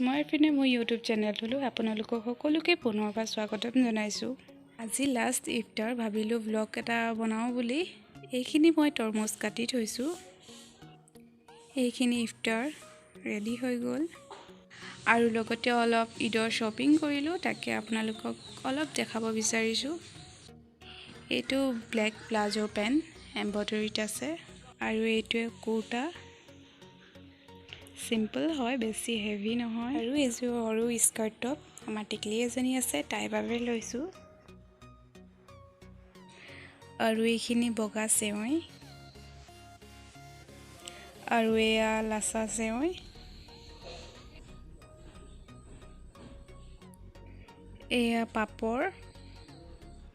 মই পিনে মোৰ ইউটিউব চেনেলটোলৈ আপোনালোকক সকলোকে পুনৰবাৰ স্বাগতম জনাইছোঁ। আজি লাষ্ট ইফতাৰ, ভাবিলোঁ ব্লগ এটা বনাওঁ বুলি। এইখিনি মই তৰমুজ কাটি থৈছোঁ। এইখিনি ইফতাৰ ৰেডি হৈ গ'ল আৰু লগতে অলপ ঈদৰ শ্বপিং কৰিলোঁ, তাকে আপোনালোকক অলপ দেখাব বিচাৰিছোঁ। এইটো ব্লেক প্লাজো পেণ্ট, এম্ব্ৰইডাৰীত আছে আৰু এইটোৱে কুৰ্তা, চিম্পল হয়, বেছি হেভি নহয়। আৰু এইযোৰ সৰু স্কাৰ্ট টপ, আমাৰ টিকলি এজনী আছে, তাইৰ বাবে লৈছোঁ। আৰু এইখিনি বগা চেৱৈ আৰু এয়া লাচা চেৱৈ। এয়া পাপৰ।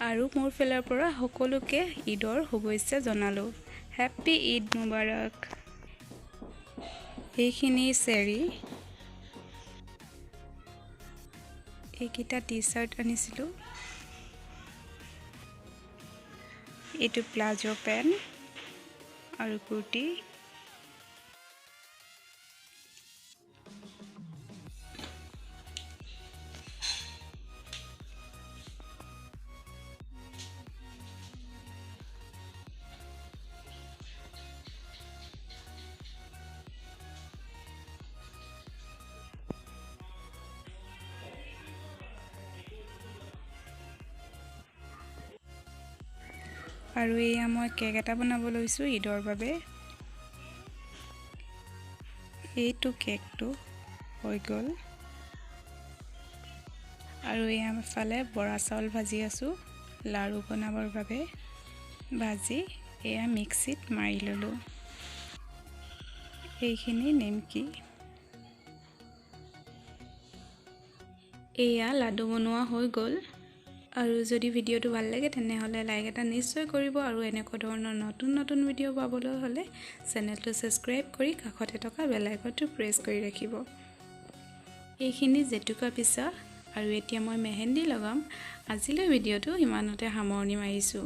আৰু মোৰ ফালৰ পৰা সকলোকে ঈদৰ শুভেচ্ছা জনালোঁ। হেপ্পী ঈদ মুবাৰক। এইখিনি চেৰি, এইকেইটা টি চাৰ্ট আনিছিলোঁ। এইটো প্লাজো পেণ্ট আৰু কুৰ্তি। আৰু এয়া মই কেক এটা বনাব লৈছোঁ ঈদৰ বাবে। এইটো কেকটো হৈ গ'ল। আৰু এয়া ফালে বৰা চাউল ভাজি আছোঁ লাড়ু বনাবৰ বাবে। ভাজি এয়া মিক্সিত মাৰি ল'লোঁ। এইখিনি নিমকি। এয়া লাডু বনোৱা হৈ গ'ল। আৰু যদি ভিডিঅ'টো ভাল লাগে তেনেহ'লে লাইক এটা নিশ্চয় কৰিব আৰু এনেকুৱা ধৰণৰ নতুন নতুন ভিডিঅ' পাবলৈ হ'লে চেনেলটো ছাবস্ক্ৰাইব কৰি কাষতে থকা বেল আইকনটো প্ৰেছ কৰি ৰাখিব। এইখিনি জেতুকা পিছা আৰু এতিয়া মই মেহেন্দি লগাম। আজিলৈ ভিডিঅ'টো ইমানতে সামৰণি মাৰিছোঁ।